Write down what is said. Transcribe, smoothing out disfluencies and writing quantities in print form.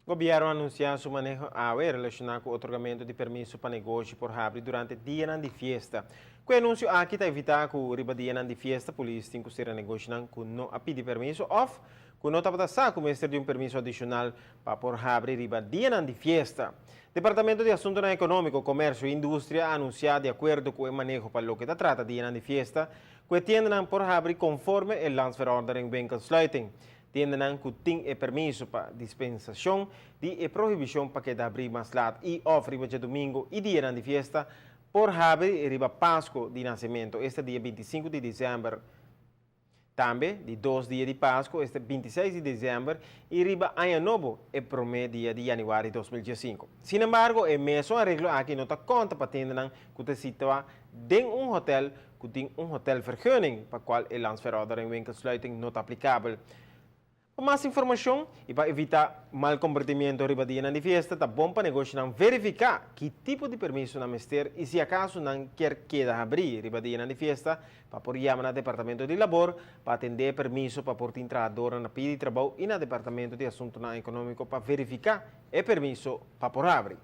Gobierno a anuncia su maneho awe relaciona cu otorgamento di permiso pa negoshi por habri durante dianan di fiesta. Cu e anuncio aki ta evita cu riba dianan di fiesta polis tin cu cera negoshinan cu no a pidi permiso of cu no tabata sa cu mester di un permiso adicional pa por habri riba dianan di fiesta. Departamento di Asuntonan Economico, Comercio y Industria a anuncia di acuerdo cu e maneho pa loke ta trata dianan di fiesta cu e tiendanan por habri conforme e Landsverordening Winkelsluiting. Tiendanan ku tin e permiso pa dispensashon di e prohibishon pa keda habrí mas lat i òf riba djadumingu i dianan di fiesta por habri riba Pasku di Nasementu, esta dia 25 di desèmber, tambe di dos dia di Pasku, esta 26 di desèmber, i riba Aña Nobo, e promé dia di yanüari 2015. Sinembargo, e mesun areglo aki no ta konta pa tiendanan ku ta situá den un hotèl ku tin un hotelvergunning pa kual e landsverordening winkelsluiting no ta aplikabel. Pa mas informashon i pa evitá mal komportimiento riba dianan di fiesta ta bon pa negoshinan verifiká ki tipo di permiso nan mester i si akaso nan kier keda habrí riba dianan di fiesta pa por yama na Departamento di Labor pa atendé e permiso pa por tin trahadornan na pidi trabou i na Departamento di Asuntunan Ekonómiko pa verifiká e permiso pa por habri.